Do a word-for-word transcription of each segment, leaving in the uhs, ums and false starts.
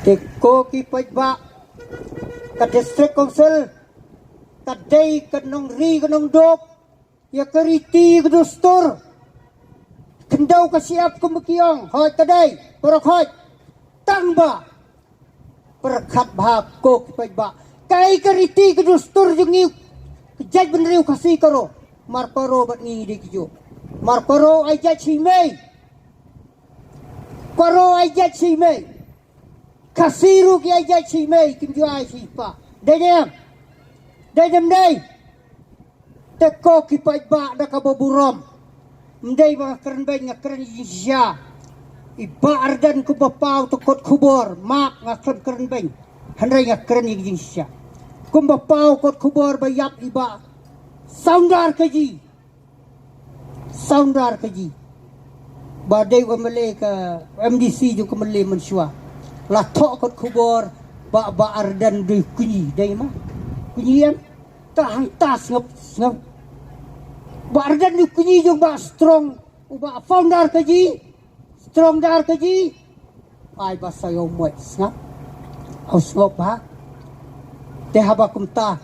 Te ko ki paidbah, ka District Council ka dei ka nongri ka nongdop ïa ka riti ka dustur. Khyndew ka shyiap kum ki ong, hooid ka dei, paralok hooid. Tang ba pyrkhat bha ko ki paidbah, kaei ka riti ka dustur jong ngi ka jaitbynriew Khasi ka ro. Mar paro bad ngi dei ki ju. Mar paro ai jait shi mei. Paro ai jait shi mei. Khasi ruh ki ai jait shi mei, kim ju ai shi pa. Dei dem. Dei dem dei. Te ko ki paidbah da kaba burom. Ym dei ba nga kren beiñ, nga kren jingshisha. I Bah Ardent kumba paw te kot khubor, map, nga khlem kren beiñ. Hynrei nga kren jingshisha. Kumba paw kot khubor ba ïap i Bah Soundar Kaji. Soundar Kaji. Ba dei u M L A ka M D C jong ka Mawlai mynshuwa. La thoh kot khubor ba Bah Ardent dei kuñi, dei ma. Kuñi em. Ta hangta sngap sngap. Bah Ardent dei kuñi jong Bah Strong, u Bah Founder Kaji, Strong Dar Kaji. Ai ba sa ïoh moit sngap. Au sngap ba. Te haba kumta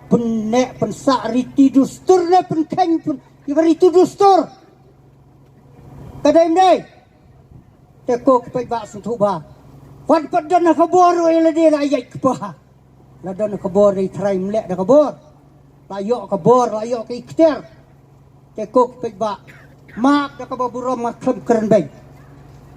pyneh pynsah riti dustur ne pynkheiñ pyn ïa ka riti dustur. Ka dei ym dei. Te ko ki paidbah sngewthuh ba. Wan pat don ha ka bor ïa lade la ïaid kpa. La don ka bor dei trai mlek da ka bor. La ïoh ka bor, la ïoh ka iktiar. Te ko ki paidbah. Map da kaba burom nga khlem kren beiñ.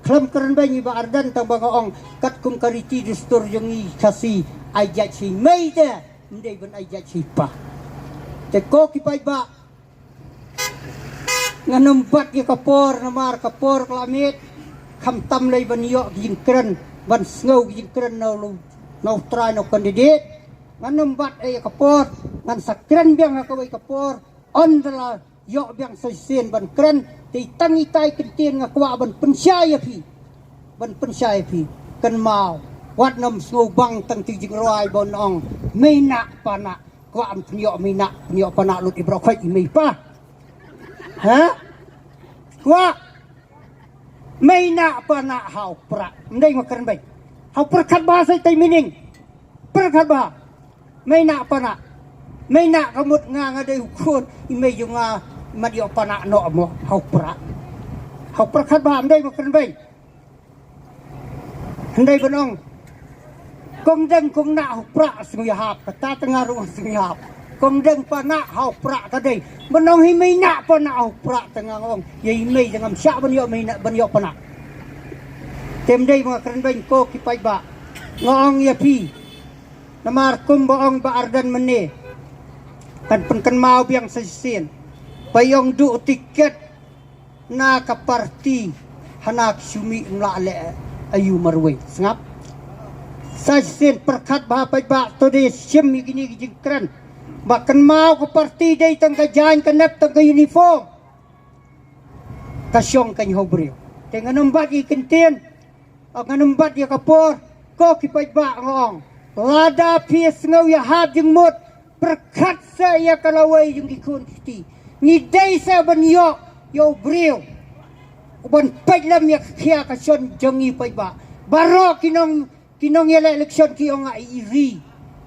Khlem kren beiñ i Bah Ardent tang ba nga ong katkum ka riti dustur jong ngi Khasi ai jait shi mei te. Ym dei ban ai jait shi pa. Te ko ki paidbah. Ngan ym bat ïa ka por namar ka por ka la miet. Khamtam lei ban ïoh ki jingkren ban sngew ki jingkren na u, na u trai na u kandidet. Ngan ym bat ïa ka por, ngan sa kren biang ha kawei ka por. Ynda la ïoh biang sa shisien ban kren, te tang itai kyntien nga kwah ban pynshai ïa phi. Ban pynshai ïa phi. Kynmaw. Wat nym sngewbang tang ki jingrwai ba ong mei nah pa nah. Kwah ban pynïoh mei nah, pynïoh pa nah lut i brok khoit i mei pa. Ha? Kwah. Mei nah pa nah ha u prah. Ym dei nga kren beiñ. Ha u pyrkhat bha sa itai meaning. Pyrkhat bha. Mei nah pa nah. Mei nah ka mut nga nga dei u khun i mei jong nga mat ïoh pa nah noh mo ha u prah. Ha u pyrkhat bha ym dei nga kren beiñ. Hynrei ban ong. Kong deng kong nah ha u prah sngewhap. Kata tang nga ruh sngewhap. Kong deng pa nah ha u prah ka dei. Ban ong hi mei nah pa nah ha u prah tang nga ong. Ïa i mei tang ngam shah ban ïoh mei nah ban ïoh pa nah. Te ym dei ba nga kren beiñ ko ki paidbah. Nga ong ïa phi. Namar kumba ong Bah Ardent mynne. Kan pynkynmaw biang sa shisien. Ba ïong duh tiket. Na ka parti hana ki shu mih ym lah leh aïu marwei sngap. Sa shisien pyrkhat bha paidbah to dei shim ïa kine ki jingkren. Ba kynmaw ka parti dei tang ka jaiñ ka nep tang ka uniform. Ka shong ka ñiuh briew. Te ngan ym bat ïa ki kyntien. Ngan ym bat ïa ka por, ko ki paidbah nga ong. Lada phi sngew ïahap jingmut, pyrkhat sa ïa ka lawei jong ki khun ki kti. Ngi dei sa ban ïoh ïa u briew uban peit lem ïa ka khia ka shon jong ngi paidbah. Baroh ki nong, ki nongïaleh election ki ong nga ïeit ri.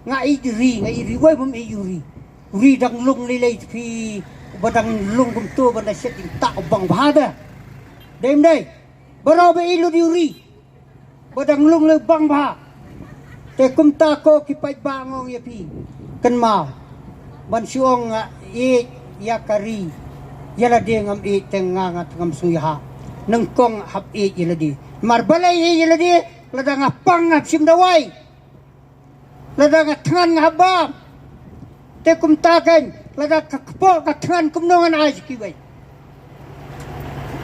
Nga ïeit ri, nga ïeit ri, wei bym ïeit ri. Ri dang lung lei lei phi, uba dang lung kumto ban da shet jingtah u bang bha da. Dei ym dei? Baroh ba ïeit lut ïa u ri. Ba dang lung lei bang bha. Te kumta ko ki paidbah nga ong ïa phi. Kynmaw. Ban shu ong nga ïeit ïa ka ri. Ïa lade ngam ïeit te nga nga ngam sngewbha. Nyngkong hap ïeit ïa lade. Mar balei ïeit ïa lade, lada nga pang nga hap shim dawai. Lada nga thngan nga hap bam. Te kumta kan, lada ka kpoh ka thngan kumno ngan ai sha kiwei.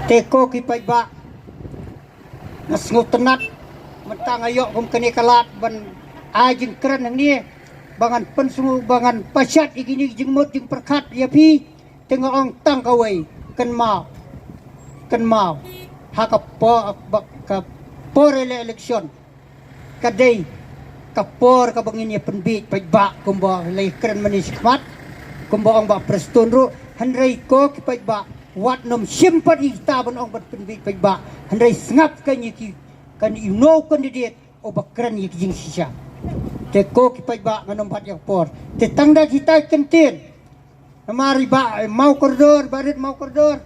Te ko ki paidbah. Nga sngewtynnat mynta nga ïoh kum kane ka lad ban ai jingkren hangne ba ngan pynsngew ba ngan pashat ïa kine ki jingmut jingpyrkhat ïa phi. Te nga ong tang kawei, kynmaw. Kynmaw. Ha ka por, ka por ele-, election. Ka dei ka por kaba ngin ïa pynbiej paidbah kumba la ïakren mynne shakhmat, kumba ong Bah Prestone ruh, hynrei ko ki paidbah wat nym shim pat ïa kita ban ong ban pynbiej paidbah, hynrei sngap kane ki, kane u no candidate Ba kren ïa ki jingshisha. Te ko ki paidbah, ngan ym bat ïa ka por. Te tang da kita ki kyntien. Namar i Bah Mawkordor, Bah Rit Mawkordor,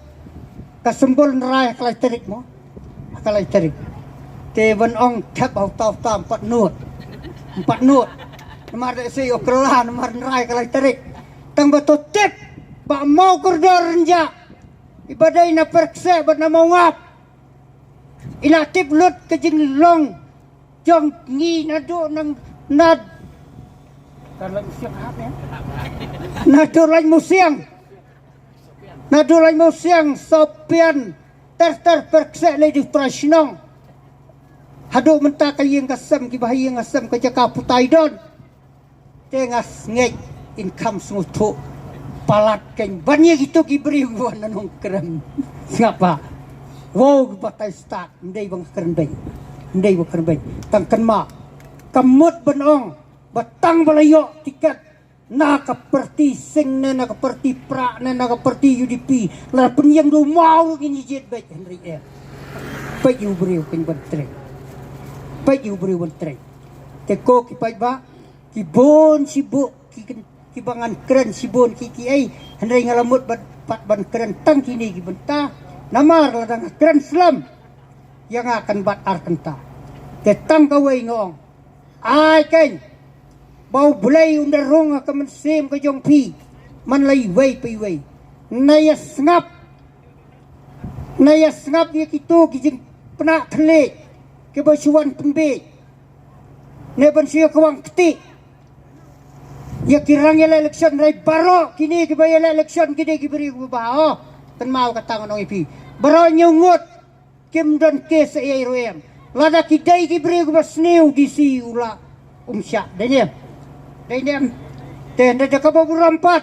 ka symbol nrai ha ka lai tarik mo. Ha ka lai tarik. Te ban ong thep ha uta uta, ym pat nud. Ym pat nud. Namar da shu ïoh kylla, namar nrai ha ka lai tarik. Tang ba to tip Bah Mawkordor Rynjah, i ba dei na Pyrkseh bad na Mawngap. I la tip lut ka jinglong jong ngi naduh nang nad. Ka Laitmusiang hap, eh? Naduh Laitmusiang. Naduh Laitmusiang, Sohpian, ter ter, Pyrkseh, lei dei trai shnong. Haduh mynta ka ïing ka sem, kiba ha ïing ha sem, ka jaka putai don. Te nga sngew in kham sngewthuh palat kein ban ïa kito ki briew ba wan nongkren. Sngap ba, wow, ki batai stad, ym dei ba nga kren beiñ. Ym dei ba kren beiñ. Tang kynmaw, ka mut ban ong ba tang ba la ïoh tiket na ka parti Sing ne na ka parti Prah ne na ka parti U D P, la pynïeng da u maw ruh ngin ïa jied beit, hynrei em. Peit ïa u briew kein ban trei. Peit ïa u briew ban trei. Te ko ki paidbah, ki bun shibun ki kyn-, kiba ngan kren shibun ki ki ei, hynrei nga la mut bad pat ban kren tang kine ki bynta. Namar lada nga kren slem, ïa nga kan bat ar kynta. Te tang kawei nga ong, ai kein, ba U Blei un da rung ha ka mynsiem ka jong phi man la iwei pa iwei. Na ïa sngap, na ïa sngap ïa kito ki jingpynah thylliej kiba shu wan pynbiej ne ban shu ïa kawang kti ïa ki rang ïaleh election. Hynrei baroh kine kiba ïaleh election ki dei ki briew kiba bha, oh. Kynmaw kata ngan ong ïa phi, baroh ñiew ngut, kim don case ei ei ruh em. Lada ki dei ki briew kiba sniew, D C u la um shah. Dei ne em? Dei ne em? Te hynda da kaba burom pat,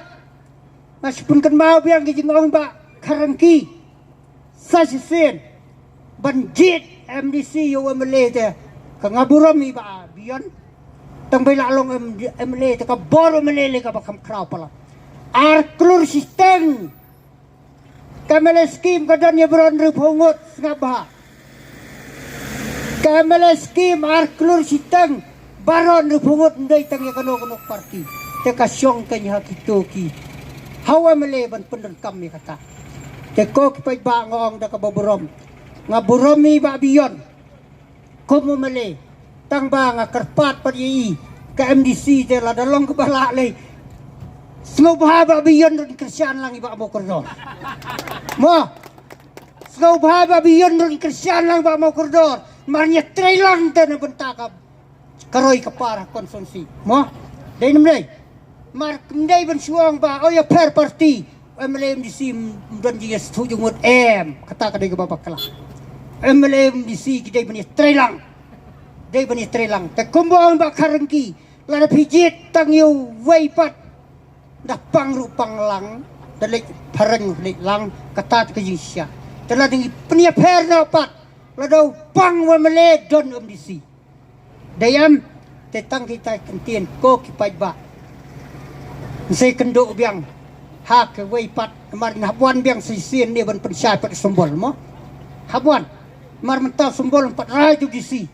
nga shu pynkynmaw biang ki jingong Bah Kharangki. Sa shisien ban jied M D C ïa u M L A te, ka nga burom i Bah Bion. Tang ba i la long M-, M L A te ka bor M L A lei kaba kham khraw palat. Ar klur shiteng. Ka M L A scheme ka don ïa baroh hynriewphew ngut, sngap bha. Ka M L A scheme ar klur shiteng, baroh hynriewphew ngut, ym dei tang ïa kano kano parti. Te ka shong kein ha kito ki, ha u M L A ban pyndonkam ïa kata. Te ko ki paidbah, nga ong da kaba burom, nga burom i Bah Bion kum u M L A. Tang ba nga kyrpad pat ïa i, ka M D C te lada long kaba lah lei, sngewbha Bah Bion ruh in kyrshan lang ïa Bah Mawkordor. Mo. Sngewbha Bah Bion ruh in kyrshan lang ïa Bah Mawkordor. Namar ngi ïatrei lang te na bynta ka, ka roi ka par ha constituency. Mo. Dei ne ym dei? Mar ym dei ban shu ong ba, oh, ïa pher parti, M L A M D C ym don jingïasngewthuh jingmut, em, kata ka dei kaba bakla. M L A M D C ki dei ban ïatrei lang. Dei ban ïatrei lang. Te kumba ong Bah Kharangki, lada phi jied tang ïa uwei pat, da pang ruh pang lang, da leit phareng ruh leit lang, kata te ka jingshisha. Te lada ngi pynïapher noh pat, lada u pang u M L A don M D C. Dei em? Te tang kita ki kyntien ko ki paidbah. Ngi sa ïakynduh biang ha kawei pat, namar ngi hap wan biang sa shisien ne ban pynshai pat symbol mo. Hap wan. Namar mynta symbol ym pat rai u D C.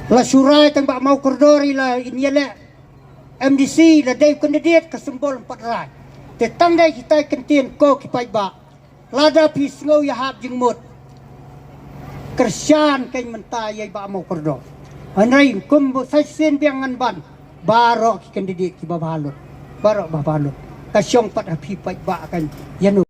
La shu rai tang Bah Mawkordor, i la in ïaleh M D C, la dei u candidate, ka symbol ym pat rai. Te tang dei kita ki kyntien ko ki paidbah. Lada phi sngew ïahap jingmut, kyrshan kein mynta ïa i Bah Mawkordor. Hynrei kum ba sa shisien biang ngan ban, baroh ki candidate kiba bha lut. Baroh ba bha lut. Ka shong pat ha phi paidbah kein ïa no